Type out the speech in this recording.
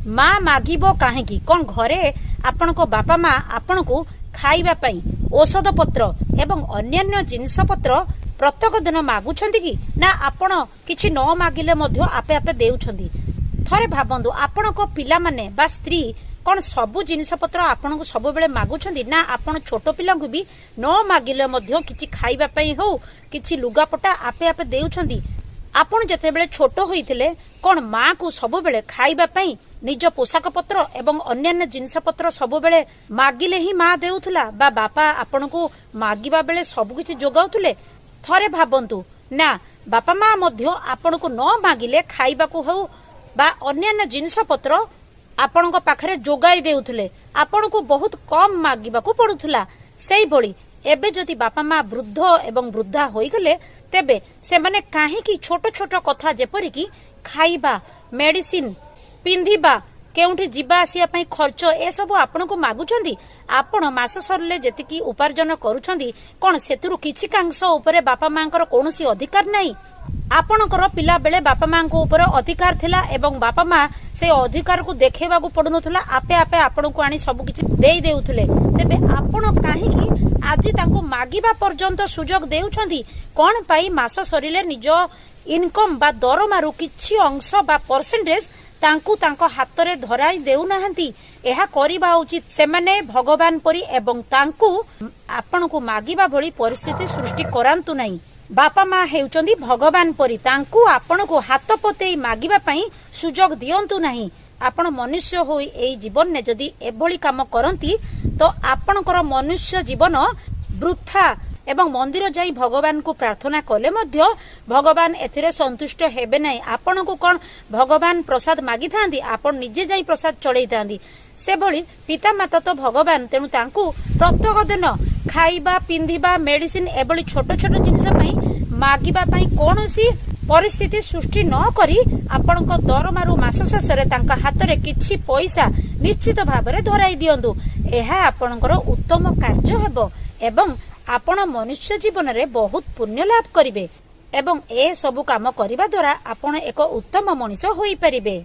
ମା ମାଗିବ କାହିଁକି? କଣ ଘରେ ଆପଣଙ୍କ ବାପା ମା ଆପଣଙ୍କୁ ଖାଇବା ପାଇଁ ଔଷଧ ପତ୍ର ଏବଂ ଅନ୍ୟାନ୍ୟ ଜିନିଷ ପତ୍ର ପ୍ରତ୍ୟେକ ଦିନ ମାଗୁଛନ୍ତି କି ନା ଆପଣ କିଛି ନ ମାଗିଲେ ମଧ୍ୟ ଆପେ ଆପେ ଦେଉଛନ୍ତି? ଥରେ ଭାବନ୍ତୁ, ଆପଣଙ୍କ ପିଲାମାନେ ବା ସ୍ତ୍ରୀ କଣ ସବୁ ଜିନିଷ ପତ୍ର ଆପଣଙ୍କୁ ସବୁବେଳେ ମାଗୁଛନ୍ତି ନା ଆପଣ ଛୋଟ ପିଲାଙ୍କୁ ବି ନ ମାଗିଲେ ମଧ୍ୟ କିଛି ଖାଇବା ପାଇଁ ହଉ, କିଛି ଲୁଗାପଟା ଆପେ ଆପେ ଦେଉଛନ୍ତି? ଆପଣ ଯେତେବେଳେ ଛୋଟ ହୋଇଥିଲେ, କଣ ମାକୁ ସବୁବେଳେ ଖାଇବା ପାଇଁ ନିଜ ପୋଷାକ ପତ୍ର ଏବଂ ଅନ୍ୟାନ୍ୟ ଜିନିଷ ପତ୍ର ସବୁବେଳେ ମାଗିଲେ ହିଁ ମା ଦେଉଥିଲା ବା ବାପା ଆପଣଙ୍କୁ ମାଗିବା ବେଳେ ସବୁ କିଛି ଯୋଗାଉଥିଲେ? ଥରେ ଭାବନ୍ତୁ ନା ବାପା ମା ମଧ୍ୟ ଆପଣଙ୍କୁ ନ ମାଗିଲେ ଖାଇବାକୁ ହେଉ ବା ଅନ୍ୟାନ୍ୟ ଜିନିଷ ପତ୍ର ଆପଣଙ୍କ ପାଖରେ ଯୋଗାଇ ଦେଉଥିଲେ, ଆପଣଙ୍କୁ ବହୁତ କମ ମାଗିବାକୁ ପଡୁଥିଲା। ସେଇଭଳି ଏବେ ଯଦି ବାପା ମା ବୃଦ୍ଧ ଏବଂ ବୃଦ୍ଧା ହୋଇଗଲେ, ତେବେ ସେମାନେ କାହିଁକି ଛୋଟ ଛୋଟ କଥା ଯେପରିକି ଖାଇବା, ମେଡିସିନ, ପିନ୍ଧିବା, କେଉଁଠି ଯିବା ଆସିବା ପାଇଁ ଖର୍ଚ୍ଚ, ଏସବୁ ଆପଣଙ୍କୁ ମାଗୁଛନ୍ତି? ଆପଣ ମାସ ସରିଲେ ଯେତିକି ଉପାର୍ଜନ କରୁଛନ୍ତି, କଣ ସେଥିରୁ କିଛି କାଂଶ ଉପରେ ବାପା ମାଙ୍କର କୌଣସି ଅଧିକାର ନାହିଁ? ଆପଣଙ୍କର ପିଲାବେଳେ ବାପା ମାଙ୍କ ଉପରେ ଅଧିକାର ଥିଲା ଏବଂ ବାପା ମା ସେ ଅଧିକାରକୁ ଦେଖେଇବାକୁ ପଡୁନଥିଲା, ଆପେ ଆପେ ଆପଣଙ୍କୁ ଆଣି ସବୁ କିଛି ଦେଇ ଦେଉଥିଲେ। ତେବେ ଆପଣ କାହିଁକି ଆଜି ତାଙ୍କୁ ମାଗିବା ପର୍ଯ୍ୟନ୍ତ ସୁଯୋଗ ଦେଉଛନ୍ତି? କଣ ପାଇଁ ମାସ ସରିଲେ ନିଜ ଇନକମ ବା ଦରମାରୁ କିଛି ଅଂଶ ବା ପରସେଣ୍ଟେଜ ତାଙ୍କୁ ତାଙ୍କ ହାତରେ ଧରାଇ ଦେଉନାହାନ୍ତି? ଏହା କରିବା ଉଚିତ। ସେମାନେ ଭଗବାନ ପରି ଏବଂ ତାଙ୍କୁ ଆପଣଙ୍କୁ ମାଗିବା ଭଳି ପରିସ୍ଥିତି ସୃଷ୍ଟି କରାନ୍ତୁ ନାହିଁ। ବାପା ମା ହେଉଛନ୍ତି ଭଗବାନ ପରି, ତାଙ୍କୁ ଆପଣଙ୍କୁ ହାତ ପତେଇ ମାଗିବା ପାଇଁ ସୁଯୋଗ ଦିଅନ୍ତୁ ନାହିଁ। ଆପଣ ମନୁଷ୍ୟ ହୋଇ ଏଇ ଜୀବନରେ ଯଦି ଏଭଳି କାମ କରନ୍ତି, ତ ଆପଣଙ୍କର ମନୁଷ୍ୟ ଜୀବନ ବୃଥା ଏବଂ ମନ୍ଦିର ଯାଇ ଭଗବାନଙ୍କୁ ପ୍ରାର୍ଥନା କଲେ ମଧ୍ୟ ଭଗବାନ ଏଥିରେ ସନ୍ତୁଷ୍ଟ ହେବେ ନାହିଁ। ଆପଣଙ୍କୁ କଣ ଭଗବାନ ପ୍ରସାଦ ମାଗିଥାନ୍ତି? ଆପଣ ନିଜେ ଯାଇ ପ୍ରସାଦ ଚଢେଇଥାନ୍ତି। ସେଭଳି ପିତାମାତା ତ ଭଗବାନ, ତେଣୁ ତାଙ୍କୁ ପ୍ରତ୍ୟେକ ଦିନ ଖାଇବା, ପିନ୍ଧିବା, ମେଡିସିନ ଏଭଳି ଛୋଟ ଛୋଟ ଜିନିଷ ପାଇଁ ମାଗିବା ପାଇଁ କୌଣସି ପରିସ୍ଥିତି ସୃଷ୍ଟି ନ କରି ଆପଣଙ୍କ ଦରମାରୁ ମାସ ଶେଷରେ ତାଙ୍କ ହାତରେ କିଛି ପଇସା ନିଶ୍ଚିତ ଭାବରେ ଧରାଇ ଦିଅନ୍ତୁ। ଏହା ଆପଣଙ୍କର ଉତ୍ତମ କାର୍ଯ୍ୟ ହେବ ଏବଂ ଆପଣ ମନୁଷ୍ୟ ଜୀବନରେ ବହୁତ ପୁଣ୍ୟ ଲାଭ କରିବେ ଏବଂ ଏସବୁ କାମ କରିବା ଦ୍ୱାରା ଆପଣ ଏକ ଉତ୍ତମ ମଣିଷ ହୋଇପାରିବେ।